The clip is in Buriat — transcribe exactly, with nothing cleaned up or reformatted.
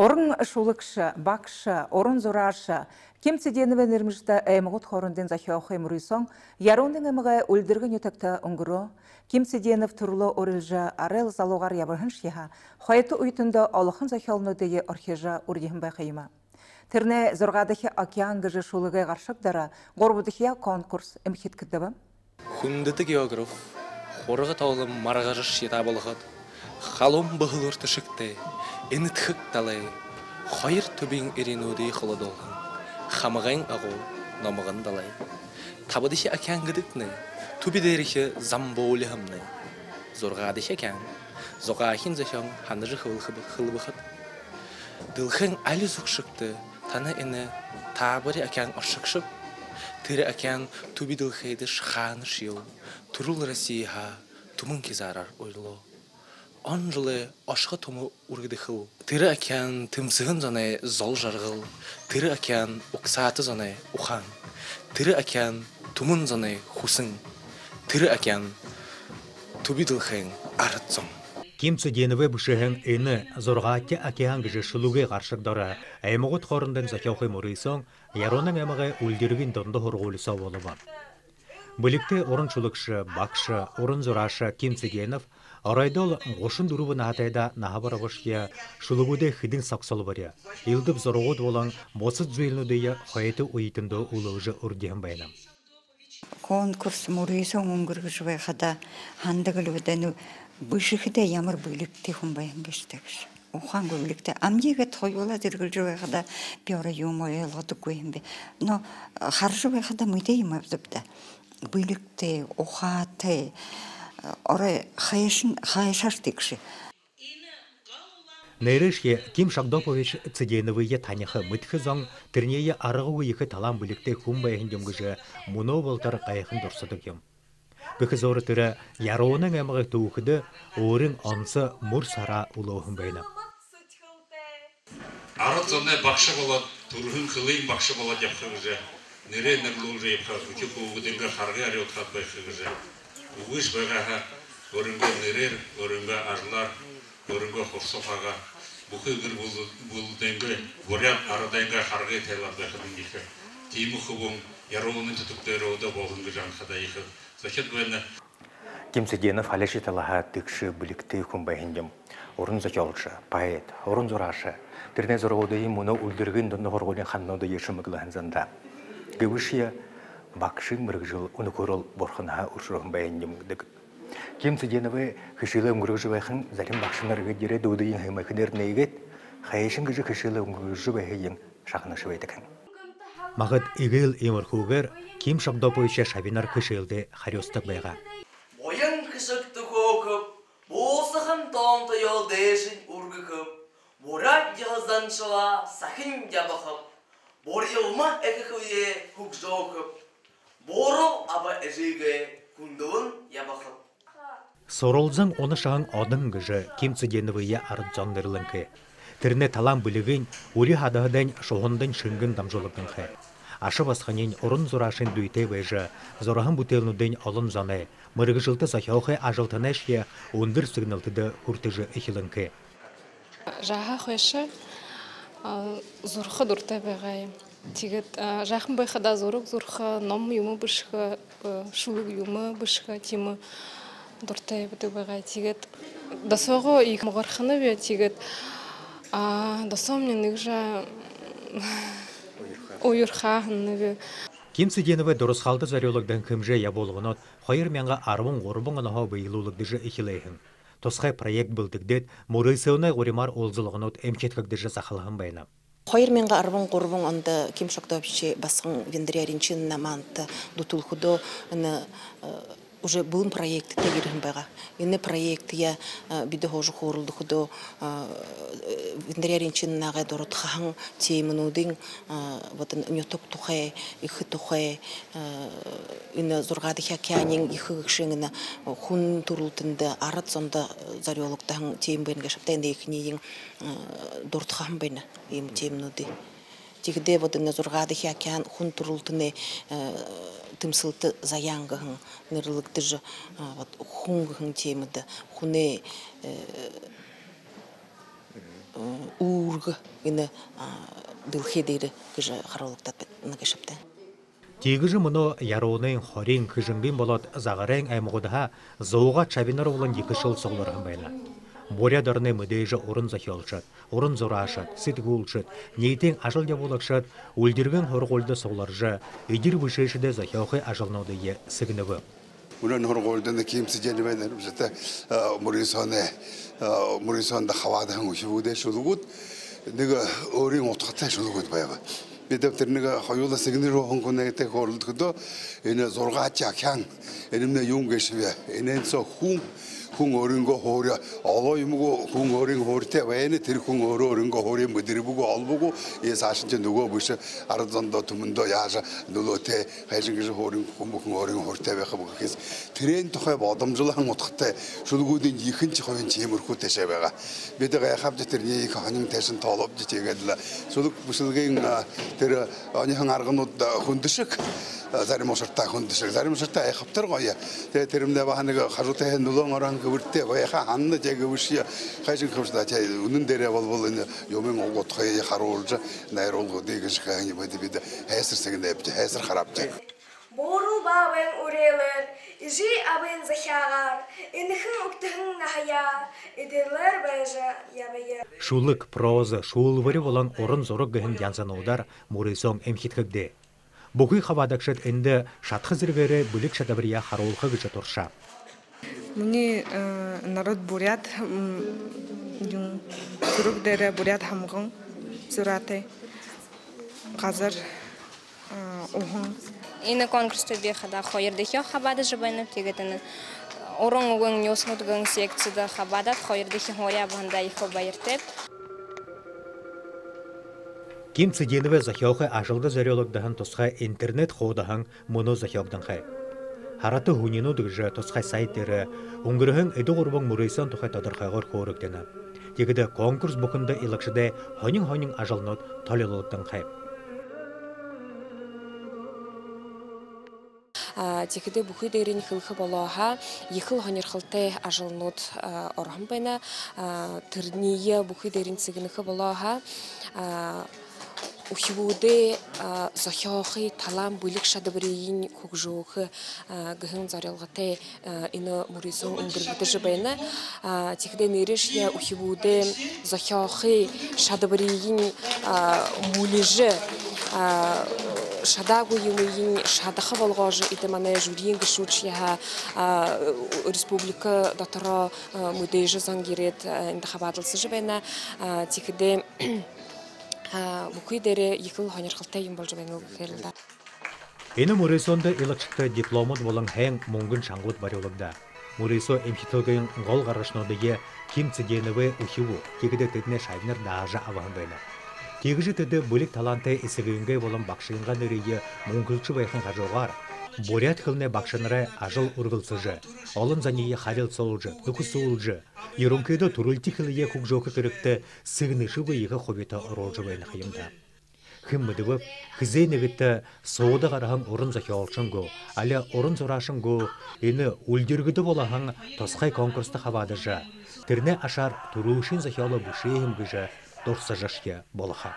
Уран шүлэгшэ, багша, уран зурааша Ким Цыденовай нэрэмжэтэ аймагууд хоорондын зохёохы мүрысөөн Яруунын аймагай Үльдэргэ нютагта үнгэрөө. Ким Цыденов түрэлөө урилжа, арай залуугаар ябаһаншье һаа, хойто үетэндөө олохон зохёолнуудые орхижо үрдиһэн байха юм. Тэрэнэй «Зургаадахи океан» гэжэ шүлэгэй гаршаг доро гурбадахияа конкурс эмхидхэгдэбэ. Хүндэтэ географ, хурга тоолон маргажаршье та болоход, халуун бэһэлүүр тэшэгтэй, энэдхэг далай, хоёр түбиин эринүүдые холодуулһан хамагайн агуу номгон далай. Табадахи океан гэдэгтнай түби дээрэхи замбуулиһамнай. Зургаадахи океан зугаахин зохёон һанажа хэлэхэ-, хэлэбэхэб. Дэлхэйн али зүгшэгтэ танай энэ таабари океан оршогшоб. Тэрэ океан түби дэлхэйдэш хаанашьел түрэл Россиһаа түмэн хизаараар урилоо. Он жэлэй ошохо түмэ үргэдэхэл. Тэрэ океан тэмсэһэн зоной зол жаргал, тэрэ океан угсаата зоной ухаан, тэрэ океан түмэн зоной хүсэн, тэрэ океан түби дэлхэйн арад зон. Ким Цыденовай бэшэһэн энэ «Зургаадахи океан» гэжэ шүлэгэй гаршаг доро аймагууд хоорондын зохёохы мүрысөөн Яруунын аймагай Үльдэргын дунда һургуули соо болобо. Бэлигтэй уран шүлэгшэ, багша, уран зурааша Ким Цыденов оройдоол гушан дүрбэн наһатайдаа наһа барабашье, шүлэгүүдээ хэдэн согсолбори, элдэб зурагууд болон бусад зүйлнүүдые хойто үетэндөө үлэлжэ үрдиһэн байна. Конкурс мүрысөөн үнгэргэжэ байхада һанадаг лэ бэдэ, ну, бэшэхэдээ ямар бэлигтэй хүн байһан гээшэб гэжэ. Ухаангүй, бэлигтэй. Амиды иигээд хоюулаад эргэлжэ байхада би орой юумэ ойлгодоггүй юм бэ. Но, э, хаража байхада мэдээ юм аабзаб даа. Бэлигтэй, ухаатай, э, орой хайшан, хайшаар тэгшэ. Нээрээшье Ким Шагдопович Цыденовые таниха, мэдэхэ зон тэрэниие аргагүй ехэ талаан бэлигтэй хүн байһан юм гэжэ мүнөө болотор гайхан дурсадаг юм. Гэхэ зуура тэрэ Яруунын аймагай түүхэдэ өөрын онсо мүр сараа үлөөһэн байна. Арад зоной багша болоод, түрэһэн хэлын багша болоод ябаха гэжэ, нэрээ нэрлүүлжэ ябаха, үхи хүүгэдэйнгээ харгы арюудхаад байха гэжэ. Үгыш байгаа һаа, өөрынгөө нэрээр, өөрынгөө ажалаар, өөрынгөө хурса ухаагаар бүхы гэр бүл-, бүлэдэйнгээ, буряад арадайнгаа харгы тайлаад байхадань ехэ. Тиимэ хүбүүн Яруунын түб дээрэ одоо болоһон гэжэ анхадаа ехэ зохид байна. Ким Цыденов алишье талаһаа тэгшэ бэлигтэй хүн байһан юм. Уран зохёолшо, поэт, уран зурааша. Тэрэнэй зурагуудые мүнөө Үльдэргын дунда һургуулиин ханануудые шэмэглэһэн зандаа. Гэбэшье багшын мэргэжэл үнэхөөрөөл бурханһаа үршөөһэн байһан юм гэдэг. Ким Цыденовай хэшээлээ үнгэргэжэ байхань зарим багшанар иигээд ерээд, үүдыень һэмэхэнээр нээгээд, хайшан гэжэ хэшээлээ үнгэргэжэ байһыень шагнажа байдаг һэн. Магад эгээл иимэрхүүгээр Ким Шагдоповичай шабинар хэшээлдээ харюусадаг байгаа. Буян хэшэг түхөөхэб, буусахан тоонтоёо дээшэнь үргэхэб, буряад ёһо заншалаа сахин ябахаб, бурьялма эхэ хүйеэ хүгжөөхэб, буруу аба эжыгээ хүндэлэн ябахаб. Суралзан унашаһан одон гэжэ Ким Цыденовые арад зон нэрлэнхэй. Тэрэнэй талаан бэлигынь үри һадаһадань, шуһандань шэнгэн дамжуулагданхай. Аша басаганиинь уран зураашын дүйтэй байжа, зураһан бүтээлнүүдынь олон зоной, мэргэжэлтэ зохёохы ажалтанайшье үндэр сэгнэлтэдэ хүртэжэ эхилэнхэй. Жаахан хойшо, а, зураха дуратай байгаа юм. Тиигээд, а, жаахан байхадаа зураг зураха, ном юумэ бэшэхэ, а, шүлэг юумэ бэшэхэ, тиимэ дуратай байдаг байгаа. Тиигээд досоогоо ехэ могорхоноб. Тиигээд, а, досоомни нэгэ жаа уярхаа һананаб. Ким Цыденовай дурасхаалда зорюулагдаһан хэмжээ ябуулганууд хоёр мянга арбан гурбан онһоо бэелүүлэгдэжэ эхилээ һэн. Тусхай проект бэлдэгдээд, мүрысөөнэй гуримаар уулзалганууд эмхидхэгдэжэ захалһан байна. Хоёр мянга арбан гурбан ондо Ким Шагдопович басаган Виндэрья Ринчиновна манда дүтэлхэдөө, энэ, э, уже бэлэн проекттэй ерэһэн байгаа. Энэ проектые, э, бидэ һуужа хөөрэлдэхэдөө, э, Виндэрья Ринчиновнагай дурадхаһан темэнүүдынь, э, вот энэ нютаг тухай, эхэ тухай, э, энэ Зургаадахи океаниин ехэ гэгшын энэ хүн түрэлтэндэ, арад зондо зорюулагдаһан темэ байна гээшэ ааб даа, энэ эхинь, э, дурадхаһан байна иимэ темэнүүдые. Тиихэдээ вот энэ Зургаадахи океан, хүн түрэлтэнэй, э, тэмсэлтэ заяан гэһэн нэрлэгдэжэ, э, вот хүн гэһэн темэдэ, хүнэй, э, э, үүр Энэ дэлхэй дээрэ гэжэ харуулагдаад байна гээшэ бшуу даа. Тиигэжэ мүнөө Яруунын, Хориин, Хэжэнгын болоод Загарайн аймагуудһаа зуугаад шабинар болон ехэшүүл сугларһан байна. Буряад ороной мэдээжэ уран зохёолшод, уран зураашад, сэтгүүлшэд, ниитын ажал ябуулагшад Үльдэргын һургуулида сугларжа, эдир бэшээшэдэй зохёохы ажалнуудые сэгнэбэ. Мүнөө һургуулида Ким Цыденов байна, Нүржэтэ, Мүрысөөндэ, Мүрысөөндэ хабаадаһан үхибүүдэй шүлэгүүд нэгэ өөрын удхатай шүлэгүүд байба. Бидэ тэрэ нэгэ хоюулаа сэгнэжэ һууһан хүнтэй хөөрэлдэхэдөө, энэ зургаача ахяан, энэмнай юун гээшэб, энээн соо хүн, хүн өөрынгөө һуури олоо юм гү, хүн өөрын һууритай байна, тэрэ хүн өөрөө өөрынгөө һуури мэдэрбэ гү, олбо гү, э, саашань тээ нүгөө бэшэ арад зондоо, түмэндөө яажа нүлөөтэй, хайшан гэжэ һуури хүн бүхэн өөрын һууритай байха бэ гэхээс, тэрээн тухай бодомжолһон удхатай шүлэгүүдынь ехэнхи хойно тиимэрхүү тээшээ байгаа. Бидэ гайхабди, тэрэниие ехэ һонин тээшэнь тоолообди, тиигээд лэ шүлэг бэшэлгын, а, тэрэ оньһон арганууд, а, хүндэшэг, а, зарим ушартаа хүндэшэг, зарим ушартаа айхабтар гоё. Тиигээд тэрэмнай баһа нэгэ хажуутайхи нүлөөн ороһон хэбэртэй байха һанаана, тиигээд бэшэе, хайшан хэбэртэй, тиигээд үнэн дээрээ болбол энэ юумэн уг удхые харуулжа, найруулгуудые гэжэ хэһэн юм, бидэ, бидэ һайсар сэгнээбди, һайсар хараабди. Буурал баабайн үреэлээр, эжы абын захяагаар, энэхэн үгтэһэн наһаяа эдирээр байжа ябая. Шүлэг, проза, шүүлбэри болон уран зураг гэһэн янзануудаар Мүрысөөн эмхидхэгдээ. Бүхы хабаадагшад эндэ шадаха зэргээрээ бэлиг шадабарияа харуулха гэжэ туршаа. Минии, э, народ буряад, м, юун, зураг дээрэ буряад һамган зураатай. Газар, э, уһан. Энэ конкурста би хадаа хоёрдохёо хабаадажа байнаб. Тиигээд энэ уран үгын нюуснууд гэһэн секцида хабаадаад, хоёрдохи һуури абаһандаа ехэ баяртайб. Ким Цыденовэй зохёохы ажалда зорюулагдаһан тусхай интернет хуудаһан мүнөө зохёогдонхой. «Һарата һүнинүүд» гэжэ тусхай сайт дээрэ үнгэрһэн эдэ гурбан Мүрысөөн тухай тодорхойгоор хөөрэгдэнэ. Тиихэдэ конкурс бүхэндэ илагшадай һонин-һонин ажалнууд толилогдонхой. А, тиихэдэ бүхы дээрэнь хэлэхэ болоо һаа, ехэл һонирхолтой ажалнууд, а, ороһон байна. А, тэрэниие бүхы дээрэнь сэгнэхэ болоо һаа, а, үхибүүдэй, а, зохёохы талаан бэлиг шадабариень хүгжөөхэ, а, гэһэн зорилготой, а, энэ мүрысөөн үнгэргэгдэжэ байна. А, тиихэдэ нээрээшье үхибүүдэй зохёохы шадабариень, а, мүлижэ, а, шадаагүй юумыень шадаха болгожо, эдэ манай жюриин гэшүүдшье һаа, а, республика дотороо, а, мэдээжэ зон ерээд, а, эндэ хабаадалсажа байна. А, тиихэдэ, а, бүхы дээрээ ехэл һонирхолтой юм болжо байна гэхэ лэ даа. Энэ мүрысөөндэ илагшадта дипломууд болон һайн мүнгэн шангууд барюулагдаа. Мүрысөө эмхидхэлгын гол гаргашануудые Ким Цыденовэй үхибүү, тиихэдэ тэдэнэй шабинар даажа абаһан байна. Тиигэжэ тэдэ бэлиг талаантай эсэгынгээ болон багшынгаа нэрые мүнхэлжэ байхын хажуугаар, буряад хэлэнэй багшанарай ажал үргэлсэжэ, олон зониие харилсуулжа, нүхэсүүлжэ, юрэнхыдөө түрэлхи хэлэеэ хүгжөөхэ хэрэгтэ сэгнэшэгүй ехэ хубита оруулжа байна ха юм даа. Хэн мэдэбэб, хэзээ нэгэтэ суута гараһан уран зохёолшон гү, али уран зураашан гү, энэ Үльдэргэдэ болоһон тусхай конкурста хабаадажа, тэрэнэй ашаар түрүүшын зохёолоо бэшээ һэм гэжэ дурсажашье болохо.